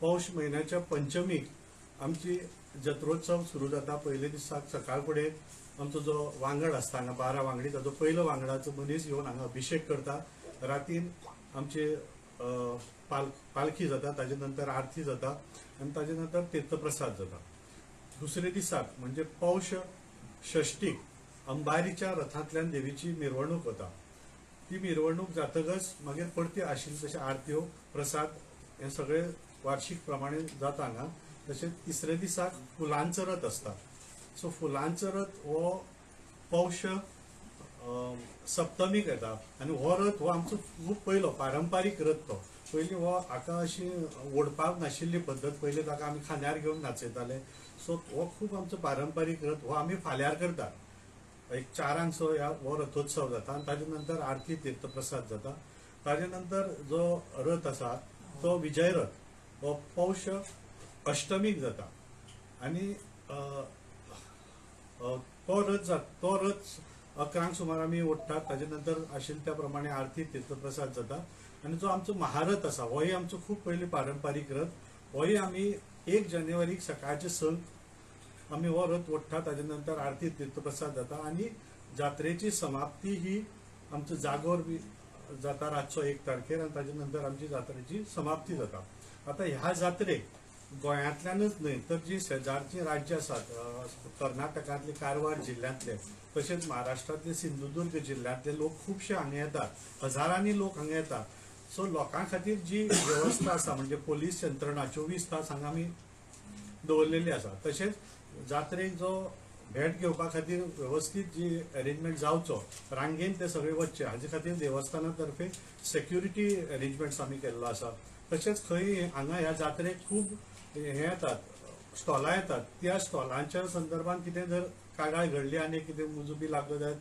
पौष म्हयन्याच्या पंचमीक आमची जत्रोत्सव सुरू जाता. पयले दिसाक सकाळ फुडें आमचो जो वांगड आसता हांगा 12 वांगडी, ताजो पयलो वांगडाचो मनीस येवन हांगा अभिशेक करता. रातीन आमचे पालखी जाता, ताजे नंतर आरती जाता आनी ताजे नंतर तीर्थप्रसाद जाता. दुसरे दिसाक म्हणजे पौष षष्टीक अंबारीच्या रथांतल्यान देवीची मिरवणूक वता. ती मिरवणूक जातकच मागीर परती आशिल्ली तशें आरत्यो प्रसाद हे सगळे वार्षिक प्रमाणे जाता हांगा. तशेंच तिसरे दिसाक फुलांचो रथ आसता. सो फुलांचो रथ हो पौष सप्तमीक येता आनी हो रथ हो आमचो खूब पयलो पारंपारीक रथ. तो पयलीं हो हाका अशी ओडपाक नाशिल्ली पद्दत, पयलीं ताका आमी खांद्यार घेवन नाचयताले. सो हो खूब आमचो पारंपारीक रथ, हो आमी फाल्यार करतात. एक 4 सो ह्या हो रथोत्सव जाता आनी ताजे नंतर आरती तीर्थप्रसाद जाता. ताजे नंतर जो रथ आसा तो विजय रथ हो पौष अष्टमीक जाता आनी तो रथ तो रथ 11 सुमार आमी ओडटात. ताजे नंतर आशिल्ले त्या प्रमाणे आरती तीर्थप्रसाद जाता. आनी जो आमचो महारथ आसा होय आमचो खूब पयलीं पारंपारीक रथ, होय आमी 1 जानेवारीक सकाळचे 6 आमी हो रथ ओडटात. ताजे नंतर आरती तीर्थप्रसाद जाता आनी जात्रेची समाप्ती ही आमचो जागोर बी जाता रातचो 1 तारखेर आनी ताजे नंतर आमची जात्रेची समाप्ती जाता. आतां ह्या जात्रेक गोंयांतल्यानच न्हय तर जी शेजारचीं राज्यां आसात, कर्नाटकांतले कारवार जिल्ल्यांतले तशेंच महाराष्ट्रांतले सिंधुदुर्ग जिल्ल्यांतले लोक खुबशे हांगा येतात, हजारांनी लोक हांगा येतात. सो लोकां खातीर जी वेवस्था आसा म्हणजे पोलीस यंत्रणा 24 तास हांगा आमी दवरलेली आसा. तशेंच जात्रेक जो भेट घेवपा खातीर वेवस्थीत जी अरेंजमेंट जावचो, रांगेन ते सगळे वचचे हाजे खातीर देवस्थाना तर्फे सेक्युरिटी अरेंजमेंट्स आमी केल्लो आसा. तशेंच खंय हांगा ह्या जात्रेक खूब हे येतात, स्टॉलां येतात, त्या स्टॉलांच्या संदर्भात कितें जर कागाळ घडली आनी कितें उजो बी लागलो जायत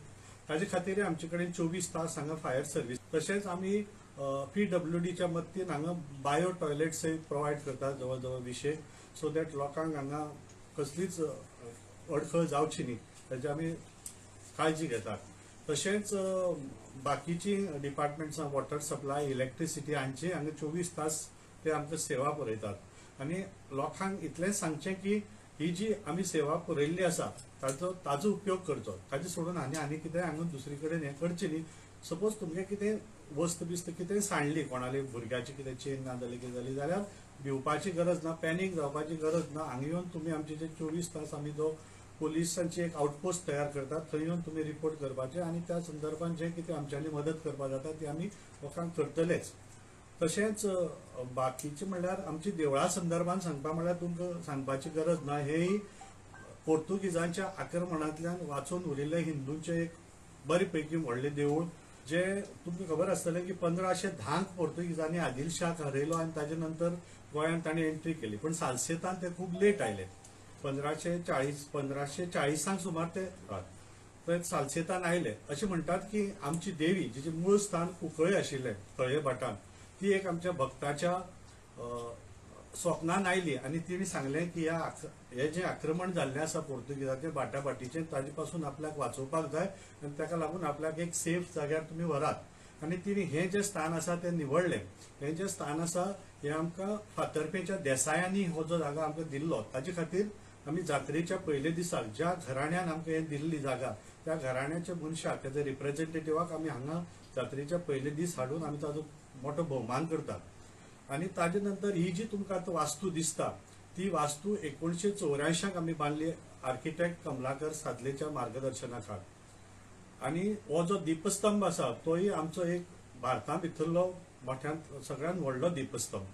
ताजे खातीर आमचे कडेन 24 तास हांगा फायर सर्वीस. तशेंच आमी PWDच्या मदतीन हांगा बायो टॉयलेट्सय प्रोवायड करतात जवळ जवळ 20, सो that लोकांक हांगा कसलीच अडखळ जावची न्ही ताची आमी काळजी घेतात. तशेंच बाकीची डिपार्टमेंट्सां वॉटर सप्लाय, इलेक्ट्रिसिटी हांची हांगा 24 तास ते आमकां सेवा पुरयतात. आनी लोकांक इतलेंच सांगचें की ही जी आमी सेवा पुरयल्ली आसा ताजो उपयोग करचो, ताजे सोडून आनी आनी कितें हांगा दुसरी कडेन हें करचें न्ही. सपोज तुमगें कितें वस्त बिस्त कितें सांडली, कोणाली भुरग्याची कितें चेन ना जाली कितें जाली जाल्यार भिवपाची गरज ना, पॅनीक जावपाची गरज ना. हांगा येवन तुमी आमचे जे 24 तास आमी जो पोलिसांची एक आउटपोस्ट तयार करतात थंय येवन तुमी रिपोर्ट करपाचें आनी त्या संदर्भात जें कितें आमच्यांनी मदत करपाक जाता ती आमी लोकांक करतलेच. तशेंच बाकीचे म्हणल्यार आमची देवळा संदर्भात सांगपा म्हणल्यार तुमकां सांगपाची गरज ना, हेय पोर्तुगीजांच्या आक्रमणांतल्यान वाचून उरिल्ले हिंदूंचें एक बरे पैकी व्हडलें देवूळ, जे तुमकां खबर आसतलें की 1510 पोर्तुगीजांनी आदिलशाक हरयलो आनी ताजे नंतर गोंयांत तांणी एंट्री केली. पण सालसेतान ते खूब लेट आयले, 1540 सुमार ते सालसेतान आयले. अशें म्हणटात की आमची देवी जिचें मूळ स्थान कुंकळे आशिल्लें तळये भाटान, ती एक आमच्या भक्ताच्या स्वप्नान आयली आनी तिणें सांगलें की ह्या हे जें आक्रमण जाल्लें आसा पोर्तुगीजाचें बाटाबाटीचें ताजे पासून आपल्याक वाचोवपाक जाय आनी ताका लागून आपल्याक एक सेफ जाग्यार तुमी व्हरात. आनी तिणें हें जें स्थान आसा तें निवडलें. हें जें स्थान आसा हें आमकां फातर्पेच्या देसायांनी हो जो जागा आमकां दिल्लो, ताजे खातीर आमी जात्रेच्या पयले दिसाक ज्या घराण्यान आमकां हें दिल्ली जागा त्या घराण्याच्या मनशाक तेच्या रिप्रेझेंटेटिवाक आमी हांगा जात्रेच्या पयले दीस हाडून आमी ताजो मोठो भोवमान करतात. आनी ताजे नंतर ही जी तुमकां आतां वास्तू दिसता ती वास्तू 1984 आमी बांदली आर्किटेक्ट कमलाकर सादलेच्या मार्गदर्शना खाल. आनी हो जो दीपस्तंभ आसा तोय आमचो एक भारता भितरलो मोठ्यान सगळ्यात व्हडलो दीपस्तंभ.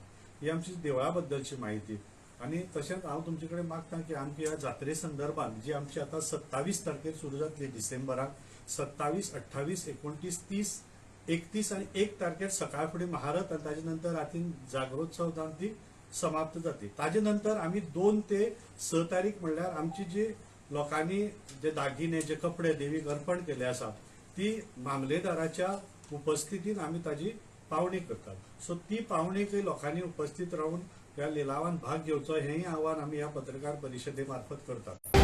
ही आमची देवळा बद्दलची म्हायती. आनी तशेंच हांव तुमचे कडेन मागता की आमची ह्या जात्रे संदर्भात जी आमची आतां 27 तारखेर सुरू जातली डिसेंबराक, 27, 28, 29, 30, 31 आनी 1 तारखेर सकाळ फुडें महारथ आनी ताजे नंतर रातीन जागरोत्सव जावन ती समाप्त जातली. ताजे नंतर आमी 2 ते 6 तारीख म्हणल्यार आमची जी लोकांनी जे दागिने जे कपडे देवीक अर्पण केले आसा ती मामलेदाराच्या उपस्थितीन आमी ताजी पावणी करतात. सो ती पावणेकय लोकांनी उपस्थित रावन ह्या लिलावान भाग घेवचो हेंय आव्हान आमी ह्या पत्रकार परिशदे मार्फत करतात.